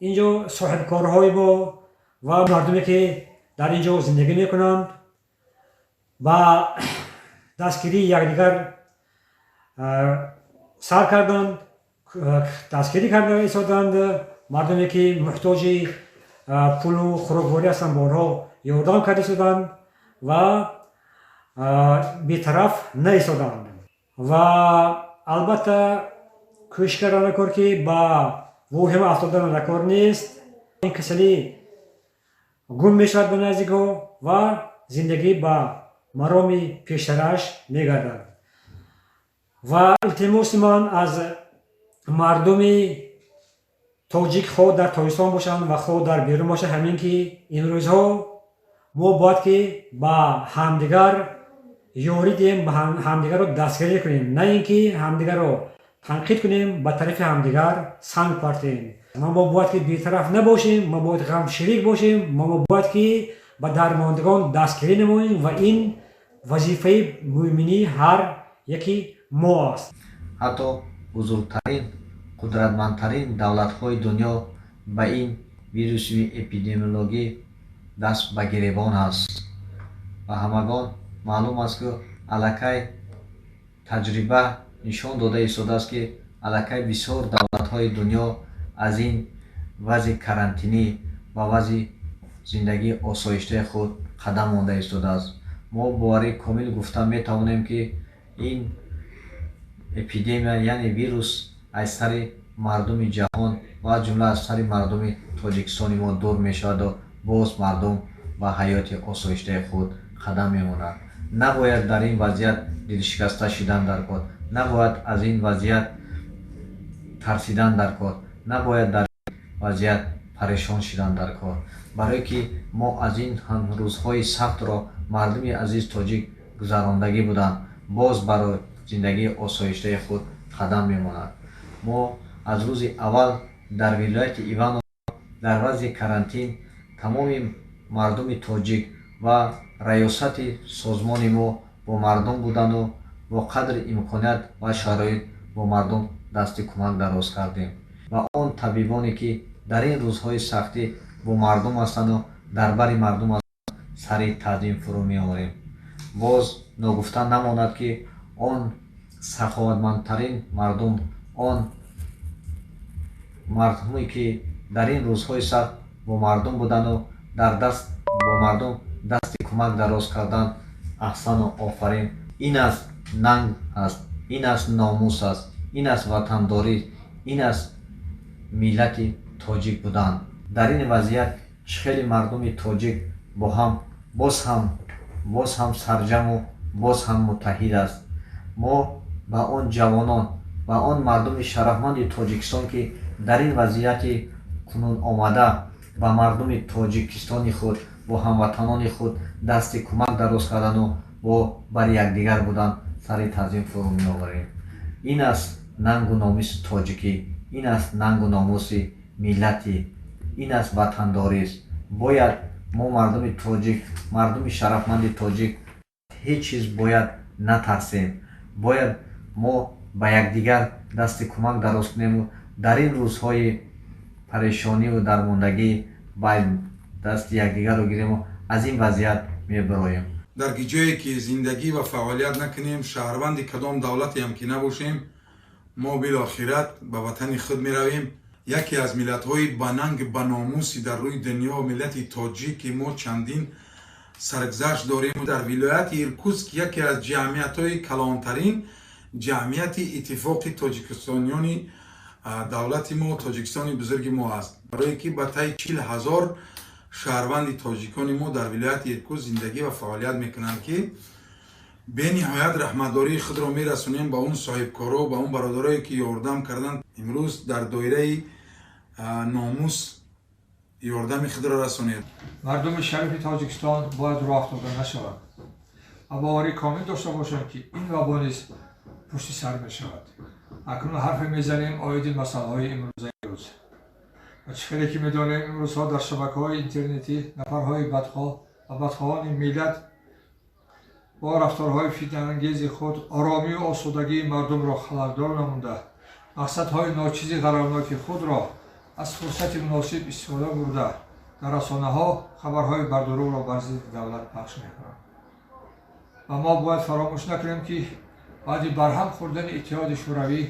Инҷо соҳибкорҳои мо ва мардуме, ки дар ин ҷо зиндагӣ мекунанд, ба дастгирии якдигар сар карданд, дастгирӣ карда истоданд. Мардуме, ки муҳтоҷи пулу хӯрокворӣ ҳастанд, ба онҳо ёрдам карда истоданд ва бетараф наистоданд. Ва албатта, кӯшиш кардан кор, ки ба воҳима афтодан даркор нест. Ин касалӣ гум мешавад ба наздикҳо ва зиндагӣ ба мароми пештараш мегардад. Ва илтимоси ман аз мардуми тоҷик, хоҳ дар Тоҷикистон бошанд ва хоҳ дар берун бошанд, ҳамин ки имрӯзҳо мо бояд ки ба ҳамдигар ёрӣ диҳем, ҳамдигарро дастгирӣ кунем, на ин ки ҳамдигарро танқид кунем, ба тарафи ҳамдигар санг партем. Мо бояд ки бетараф набошем, мо бояд ғамшерик бошем, мо бояд ки ба дармондагон дастгирӣ намоем ва ин вазифаи мӯъминии ҳар яки мо аст. Ҳатто бузургтарин, қудратмандтарин давлатҳои дунё ба ин вируси эпидемиологӣ даст ба гиребон аст. Ба ҳамагон маълум аст, ки аллакай таҷриба нишон дода истодааст, ки аллакай бисёр давлатҳои дунё аз ин вазъи карантинӣ ба вазъи зиндагии осоиштаи худ қадам монда истодааст. Мо боварии комил гуфта метавонем, ки ин эпидемия, яъне вирус, аз сари мардуми ҷаҳон ва аз ҷумла аз сари мардуми Тоҷикистони мо дур мешаваду боз мардум ба ҳаёти осоиштаи худ қадам мемонад. Набояд дар ин вазъият дилшикаста шидан дар кор, набояд аз ин вазъият тарсидан дар кор, набояд дар вазъият парешон шидан дар кор, барое ки мо аз ин рӯзҳои сахтро мардуми азиз тоҷик гузарондагӣ буданд, боз барои зиндагии осоиштаи худ қадам мемонад. Мо аз рӯзи аввал дар вилояти Иванов дар вазъи карантин тамоми мардуми тоҷик ва раёсати созмони мо бо мардум будану бо қадри имконият ва шароит бо мардум дасти кӯмак дароз кардем. Ва он табибоне, ки дар ин рӯзҳои сахтӣ бо мардум ҳастанду дар бари мардум ҳастанд, сари таъзим фурӯ меорем. Боз ногуфта намонад, ки он саховатмандтарин мардум, он мардуме, ки дар ин рӯзҳои сахт бо мардум будану дар даст бо мардум дасти кӯмак дароз кардан, аҳсану офарин. Ин аст нанг аст, ин аст номус аст, ин аст ватандорӣ, ин аст миллати тоҷик будан. Дар ин вазъият чӣ хеле мардуми тоҷик бо ҳам боз ҳам сарҷаму боз ҳам муттаҳид аст. Мо ба он ҷавонон, ба он мардуми шарафманди Тоҷикистон, ки дар ин вазъияти кунун омада ба мардуми Тоҷикистони худ, бо ҳамватанони худ дасти кӯмак дароз кардану бо бари якдигар будан, сари таъзим фурӯ меоварем. Ин аст нангу номуси тоҷикӣ, ин аст нангу номуси миллатӣ, ин аст ватандорист. Бояд мо, мардуми тоҷик, мардуми шарафманди тоҷик, ҳеҷ чиз бояд натарсем. Бояд мо ба якдигар дасти кӯмак дароз кунему дар ин рӯзҳои парешониву дармондагӣ ба дасти якдигарро гирему аз ин вазъият мебароем. Дар ҷое ки зиндагӣ ва фаъолият накунем, шаҳрванди кадом давлатеам ки набошем, мо билохират ба ватани худ меравем. Яке аз миллатҳои бананг, баномуси дар рӯи дунё миллати тоҷик, ки мо чандин саргзашт дорем. Дар вилояти Иркутск яке аз ҷамъиятҳои калонтарин, ҷамъияти Иттифоқи тоҷикистониёни давлати мо, Тоҷикистони бузурги мо аст, барое ки ба таи 40 000 шаҳрванди тоҷикони мо дар вилояти Иркутск зиндагӣ ва фаъолият мекунанд, ки бениҳоят раҳматдории худро мерасонем ба он соҳибкоро, ба он бародарое, ки ёрдам карданд. Имрӯз дар доираи номус ёрдами худро расонед. Мардуми шарифи Тоҷикистон бояд роҳ афтода нашавад ва боварӣ комил дошта бошанд, ки ин вабо низ пушти сар мешавад. Акнун ҳарфе мезанем оиди масъалаҳои имрӯзаи рӯз. Ва чӣ хеле ки медонем, имрӯзҳо дар шабакаҳои интернетӣ нафарҳои бадхоҳ ва бадхоҳони миллат бо рафторҳои фитнаангези худ оромию осудагии мардумро халалдор намуда, мақсадҳои ночизи ғаразноки худро Аз фурсати муносиб истифода бурда, дар расонаҳо хабарҳои бардурӯғро бар зидди давлат пахш мекунанд. Ва мо бояд фаромӯш накунем, ки баъди барҳам хӯрдани Иттиҳоди Шӯравӣ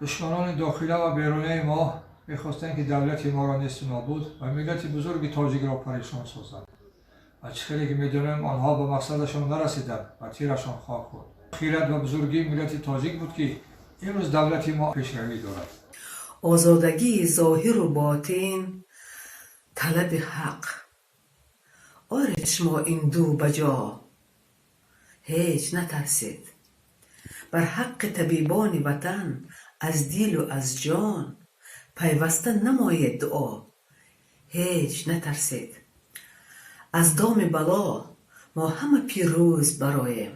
душманони дохила ва берунаи мо мехостанд, ки давлати моро несту нобуд ва миллати бузурги тоҷикро парешон созанд. Ва чӣ хеле ки медонем, онҳо ба мақсадашон нарасиданд ва тирашон хок хӯрд. Хират ва бузургии миллати тоҷик буд, ки имрӯз давлати мо пешравӣ дорад. Озодагии зоҳиру ботин, талаби ҳақ оред шумо ин ду ба ҷо. Ҳеҷ натарсед, бар ҳаққи табибони ватан аз дилу аз ҷон пайваста намоед дуо. Ҳеҷ натарсед, аз доми бало мо ҳама пирӯз бароем,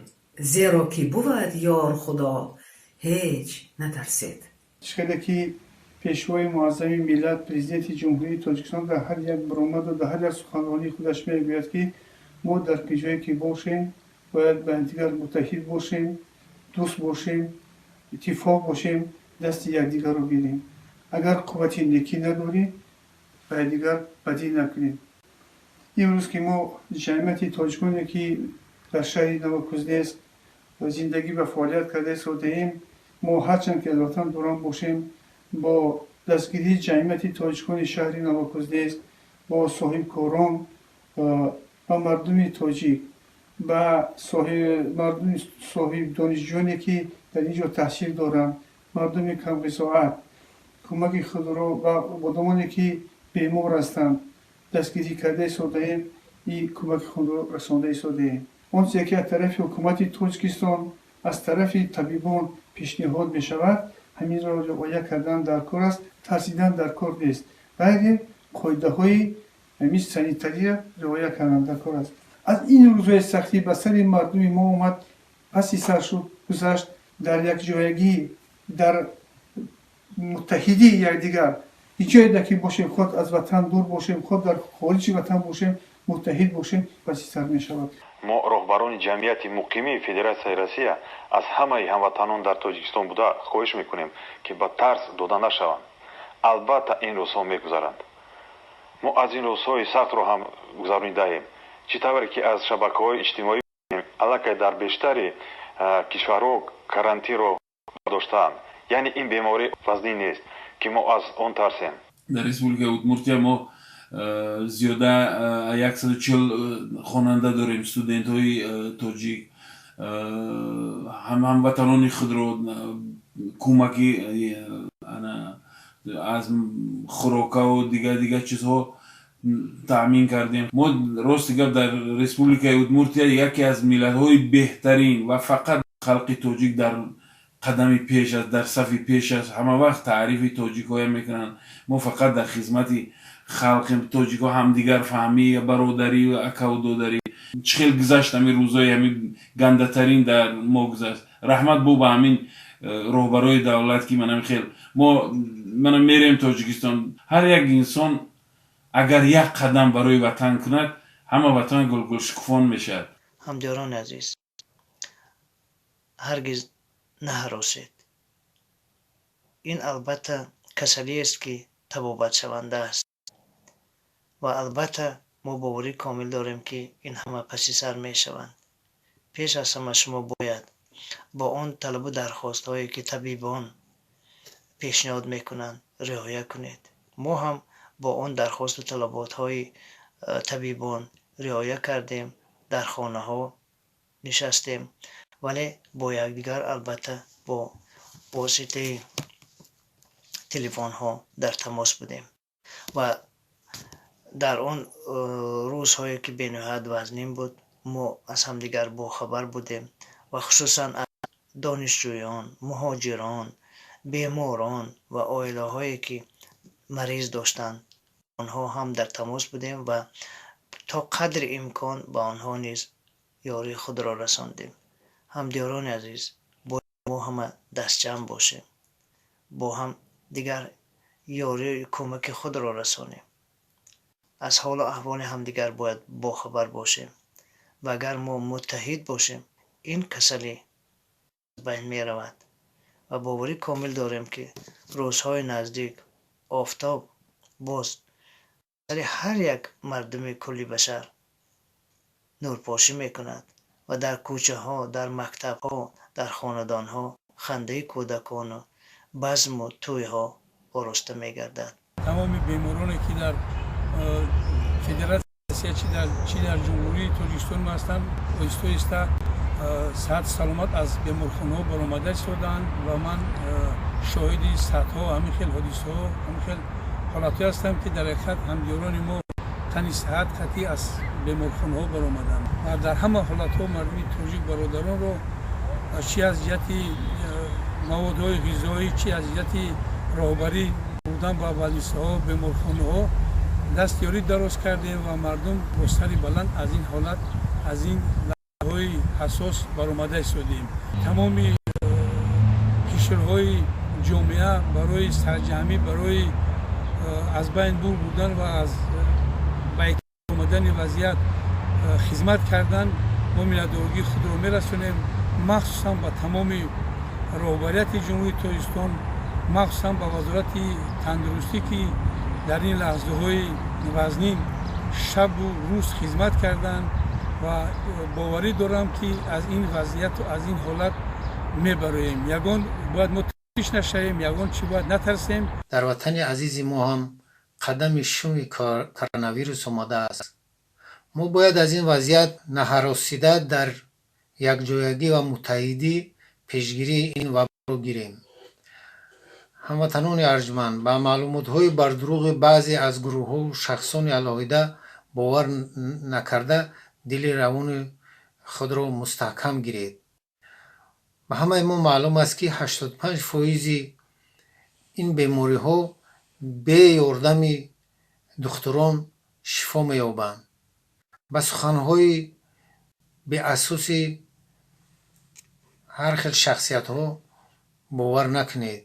зеро ки бувад ёр Худо. Ҳеҷ натарсед. Хеле ки Пешвои муаззами миллат, Президенти Ҷумҳурии Тоҷикистон дар ҳар як баромаду дар ҳар як суханронии худаш мегӯяд, ки мо дар ҷое ки бошем, бояд ба якдигар муттаҳид бошем, дӯст бошем, иттифоқ бошем, дасти якдигарро гирем. Агар қуввати некӣ надорем, ба якдигар бадӣ накунем. Имрӯз ки мо ҷамъияти тоҷиконе, ки дар шаҳри Новокузнецк зиндагӣ ва фаъолият карда истодаем, мо ҳарчанд ки аз ватан дурам бошем, бо дастгирии ҷамъияти тоҷикони шаҳри Новокузнецк, бо соҳибкорон ва мардуми тоҷик, ба мардуми соҳиб, донишҷӯёне, ки дар ин ҷо таҳсил доранд, мардуми камбизоат кӯмаки худро ва одамоне, ки бемор ҳастанд, дастгирӣ карда истодаем и кӯмаки худро расонда истодаем. Он чизе ки аз тарафи ҳукумати Тоҷикистон, аз тарафи табибон пешниҳод мешавад, ҳаминро риоя кардан дар кор аст. Тарсидан дар кор нест, ғайри қоидаҳои ҳамин санитария риоя кардан дар кор аст. Аз ин рӯзҳои сахтӣ ба сари мардуми мо омад, паси сар шуд, гузашт. Дар якҷоягӣ, дар муттаҳидии якдигар, ҳеҷ ки бошем, худ аз ватан дур бошем, худ дар хориҷи ватан бошем, муттаҳид бошем, паси сар мешавад. Мо, роҳбарони ҷамъияти муқимии Федератсияи Россия, аз ҳамаи ҳамватанон дар Тоҷикистон буда хоҳиш мекунем, ки ба тарс дода нашаванд. Албатта, ин рӯзҳо мегузаранд. Мо аз ин рӯзҳои сахтро ҳам гузаронидаем. Чӣ тавре ки аз шабакаҳои иҷтимоӣ, аллакай дар бештари кишварҳо карантинро бардоштаанд. Яъне ин беморӣ вазнин нест, ки мо аз он тарсем. Дар Республикаи Удмуртия мо зиёда 140 хонанда дорем, студентҳои тоҷик. Ҳамватанони худро кӯмаки аз хӯрокаву дигар дигар чизҳо таъмин кардем. Мо, рости гап, дар Республикаи Удмуртия яке аз миллатҳои беҳтарин ва фақат халқи тоҷик дар қадами пеш аст, дар сафи пеш аст. Ҳама вақт таърифи тоҷикҳоя мекунанд. Мо фақат дар хизмати халқи тоҷикҳо, ҳамдигарфаҳмӣ, бародарӣ, акаву додарӣ. Чӣ хел гузашт ҳамин рӯзҳои ҳамин гандатарин дар мо гузашт. Раҳмат бу ба ҳамин роҳбарои давлат, ки манам хел мо мана мерем Тоҷикистон. Ҳар як инсон агар як қадам барои ватан кунад, ҳама ватан гулгулшукуфон мешавад. Ҳамдиёрони азиз, ҳаргиз наҳаросед. Ин албатта касалиест, ки табобатшаванда аст, ва албатта мо боварӣ комил дорем, ки ин ҳама паси сар мешаванд. Пеш аз ҳама шумо бояд бо он талабу дархостҳое, ки табибон пешниҳод мекунанд, риоя кунед. Мо ҳам бо он дархосту талаботҳои табибон риоя кардем, дар хонаҳо нишастем, вале бо якдигар албатта бо воситаи телефонҳо дар тамос будем. Ва дар он рӯзҳое, ки бениҳоят вазнин буд, мо аз ҳамдигар бохабар будем ва хусусан аз донишҷӯён, муҳоҷирон, беморон ва оилаҳое, ки мариз доштанд, онҳо ҳам дар тамос будем ва то қадри имкон ба онҳо низ ёрии худро расондем. Ҳамдиёрони азиз, бояд мо ҳама дастҷамъ бошем, бо ҳам дигар ёрию кӯмаки худро расонем. Аз ҳолу аҳволи ҳамдигар бояд бохабар бошем ва агар мо муттаҳид бошем, ин касалӣ аз байн меравад. Ва боварӣ комил дорем, ки рӯзҳои наздик Офтоб боз сари ҳар як мардуми кулли башар нурпошӣ мекунад ва дар кӯчаҳо, дар мактабҳо, дар хонадонҳо хандаи кӯдакону базму тӯйҳо ороста мегардад. Тамоми бемороне, ки дар Федератсия, чи дар Ҷумҳурии Тоҷикистон ҳастанд, оҳиста оҳиста саҳату саломат аз беморхонаҳо баромада истодаанд ва ман шоҳиди садҳо ҳамин хел ҳодисаҳо, ҳамин хел ҳолатҳое ҳастам, ки дар ҳақиқат ҳамдиёрони мо тани саҳат қатъӣ аз беморхонаҳо баромаданд. Ва дар ҳама ҳолатҳо мардуми тоҷик бародаронро чи аз ҷиҳати маводҳои ғизоӣ, чи аз ҷиҳати роҳбарӣ бурдан ба больницаҳо, беморхонаҳо даст ёрӣ дароз кардем ва мардум бо сари баланд аз ин ҳолат, аз ин лаҳзаҳои ҳассос баромада истодем. Тамоми қишрҳои ҷомеа барои сарҷамъӣ, барои аз байн бур бурдан ва аз ба омадани вазъият хизмат кардан мо миннатдории худро мерасонем, махсусан ба тамоми роҳбарияти Ҷумҳурии Тоҷикистон, махсусан ба Вазорати тандурустӣ, ки дар ин лаҳзаҳои вазнин шабу рӯз хизмат карданд. Ва боварӣ дорам, ки аз ин вазъияту аз ин ҳолат мебароем. Ягон бояд мо тиш нашавем, ягон чӣ бояд натарсем. Дар ватани азизи мо ҳам қадами шуми коронавирус омадааст. Мо бояд аз ин вазъият наҳаросида, дар якҷоягӣ ва муттаҳидӣ пешгирии ин ваборо гирем. Ҳамватанони арҷманд, ба маълумотҳои бардурӯғи баъзе аз гурӯҳҳову шахсони алоҳида бовар накарда, дили равони худро мустаҳкам гиред. Ба ҳамаи мо маълум аст, ки 85 фоизи ин бемориҳо бе ёрдами духтурон шифо меёбанд. Ба суханҳои беасоси ҳар хел шахсиятҳо бовар накунед.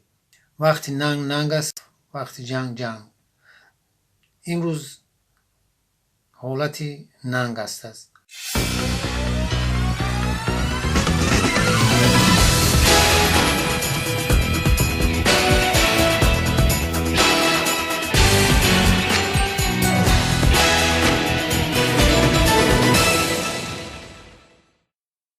Вақти нанг нанг аст, вақти ҷанг ҷанг. Имрӯз ҳолати нанг аст.